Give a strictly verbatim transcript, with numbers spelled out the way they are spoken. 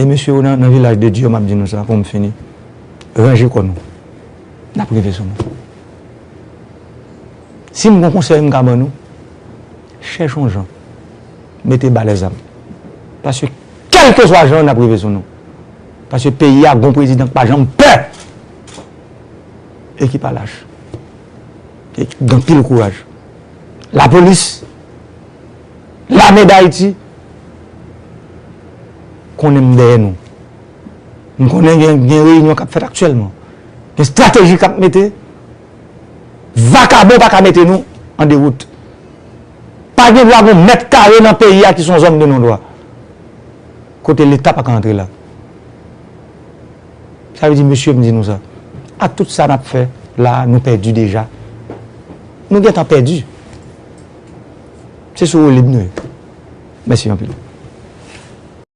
E mesye yo nan, nan vilaj de Dye, m ap di nou sa pou m fini. Ranje kò nou. N ap rive sou nou. Si m gon konsèy m ka ban nou, chèche yon jan. Mete ba lèzam. Paske kèlkeswa jan, n ap rive sou nou. Paske peyi a gon prezidan k pa janm pè. E ki pa lach. E ki gen anpil kouraj. Lapolis, Lame Dayiti, konnen m dèyè nou. M konnen gen, gen reyinyon k ap fèt aktyèlman. Gen estrateji k ap mete. Vakabon pa ka mete nou an dewout. Pa gen dwa gen yon mèt kare nan peyi a ki se yon zòn de non dwa. Kote Leta pa ka antre la. Sa vle di, mesye, m di nou sa. Ak tout sa n ap fè la, nou pèdi deja. Nou gentan pèdi. Se sou woulib nou ye. Mèsi anpil.